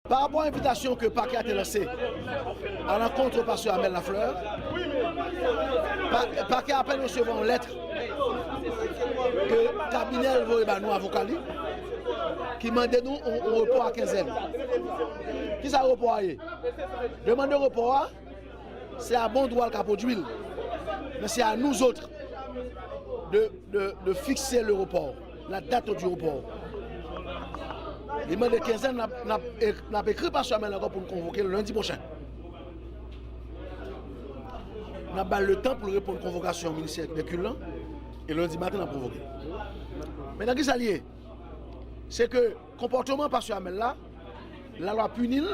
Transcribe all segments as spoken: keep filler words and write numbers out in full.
Parapò a envitasyon ke pakè a te lanse à l'encontre pastè Amel Lafleur, pa, pakè a apèn resevwa yon lèt ke kabinè l voye ba nou, avoka li, ki mande nou yon, yon repò a kenzèn. Kisa repò a ye? Demann de repò a, c'est à bon droit l ka pwodui l. Men c'est à nous autres de, de, de fixer le report, la date du report. Li mande kenzèn, n ap, n ap, n ap ekri pastè Amel ankò pou n konvoke l lendi pwochen. N ap ba l le tan pou l reponn konvokasyon ministè de kilt lan, e lendi maten n ap konvoke l. Men nan kisa l ye? Se ke konpòtman pastè Amel la, lalwa pini l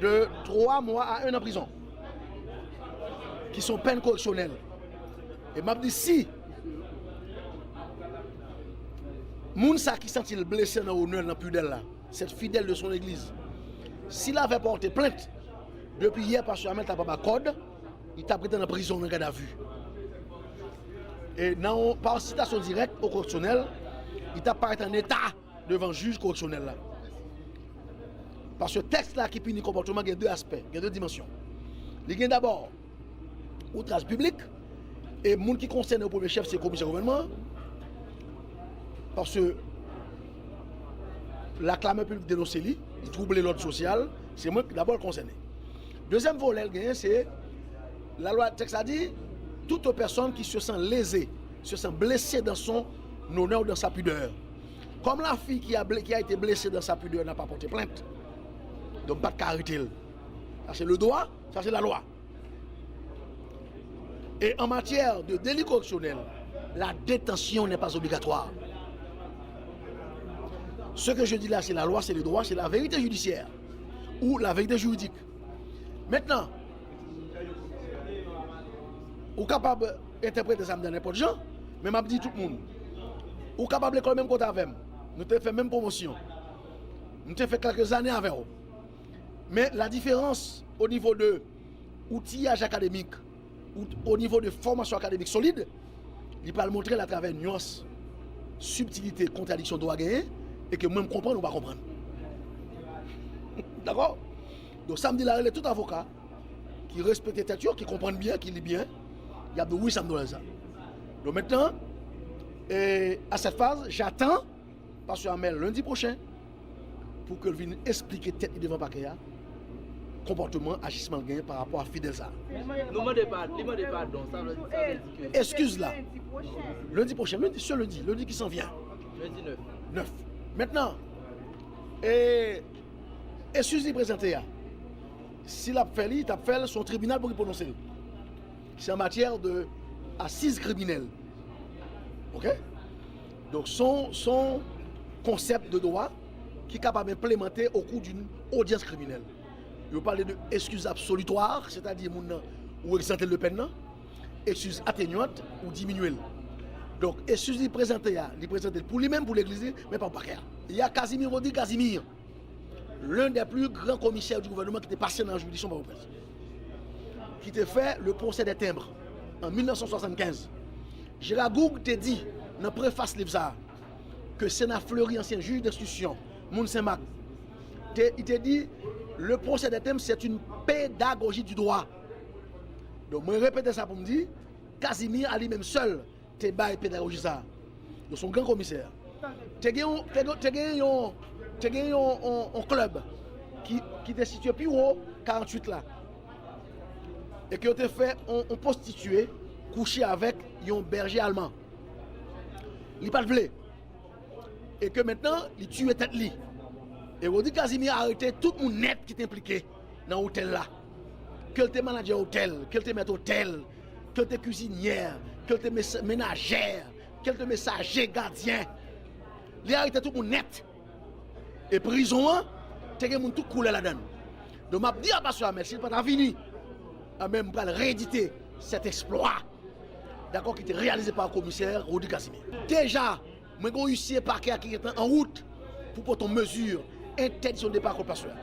de twa mwa a en an prizon, ki se yon pèn koreksyonèl. E m ap di, si moun sa ki santi l blese nan onè l, nan pidè l la, cette fidèle de son église, si l avè pòte plent, depi yè pastè Amel t ap anba kòd, li t ap rete nan prizon nan gadavi. E nan yon, pa sitasyon dirèk o koreksyonèl, li t ap parèt an eta devan jij koreksyonèl la. Paske tèks la ki pini konpòtman gen de aspè, gen de dimansyon. Li gen dabò outraj piblik, e moun ki konsène o premye chèf se komisè gouvènman an, paske la clameur publique denonse li, li twouble lòd sosyal, se mwen dabò l konsène. Dezyèm volè l genyen se lalwa, tèks la di, toute personne qui se sent lésée, se sent blessée dans son honneur ou dans sa pudeur. Comme la fille qui a, ble- qui a été blessée dans sa pudeur n'a pas porté plainte, donk m pa t ka arete l. Sa se le droit, sa se lalwa. Et en matière de délit correctionnel, la détention n'est pas obligatoire. Ce que je dis là, c'est la loi, c'est le droit, c'est la vérité judiciaire ou la vérité juridique. Mentnan, ou kapab entèprete sa m di a nenpòt jan, men m ap di tout moun, ou kapab lekòl menm kote avè m, nou te fè menm pwomosyon, m te fè kèlke zane avè w. Men la diferans o nivo de outiyaj akademik, ou o nivo de fòmasyon akademik solid, li pral montre l atravè nyans, sibtilite, kontradiksyon dwa genyen, e ke mwen m konprann ou pa konprann. Dakò? Donk sa m di la rele tout avoka ki respekte tèt yo, ki konprann byen, ki li byen, y ap di wi sa m di w la sa. Donk mentnan, e, à cette phase, j'attends pastè Amel lendi pwochen pou ke l vin esplike tèt li devan pakè a, konpòtman, ajisman l genyen pa rapò a fidèl sa a. Nou mande pa, li mande padon, sa vle, sa vle di ke Eskiz la. Lendi pwochen, lendi, se lendi, lendi ki s'en vient. Lendi nèf. Nèf. Mentnan, e, eskiz li prezante a, si l ap fè li, li t ap fè l, se yon tribinal pou ki pwononse l. C'est en matière de assises criminelles. OK? Donk, se yon, se yon konsèp de dwa ki kapab enplimante au cours d'une audience criminelle. Yo pale de excuse absolutoire, sètadi moun nan, ou egzante l de pèn nan, excuse atténuante, ou diminye l. Donk, excuse li prezante a, li prezante l pou li menm, pou legliz li, men pa pou pakè a. Il y a Casimir Rodrigue Casimir, l'un des plus grands commissaires du gouvernement ki te pase nan jiridiksyon Pòtoprens, ki te fè le procès des timbres en mil nèf san swasann kenz. Gérard Gourgue te di nan prefas liv sa a ke Sena Fleury, ansyen jij denstriksyon, moun Senmak, te, li te di, le procès des timbres, c'est une pédagogie du droit. Donk, mwen repete sa pou m di, Casimir, à lui-même seul, te bay pedagoji sa a. Yo se yon gran komisè. Te gen yon, te gen, te gen yon, te gen yon, yon, yon klèb ki, ki te sitiye pi wo karanntuit la. E ke yo te fè yon, yon pwostitiye kouche avèk yon bèje alman. Li pa t vle. E ke mentnan, li tiye tèt li. E Rodrigue Casimir arete tout moun nèt ki te enplike nan otèl la. Ke l te manadjè otèl, ke l te mèt otèl, ke l te kwizinyè, ke l te mes- menajè, ke l te mesaje, gadyen. Li arete tout moun nèt. E prizon an, te gen moun tout koulè ladan l. Donk, m ap di a pastè a, men si l pa ta vini, anben, m pral reedite cet exploit, dakò, ki te reyalize pa komisè Rodrigue Casimir. Deja, mwen gen yon isye pakè a ki gentan an wout pou pote yon mezi entèdiksyon de depa kont pastè a.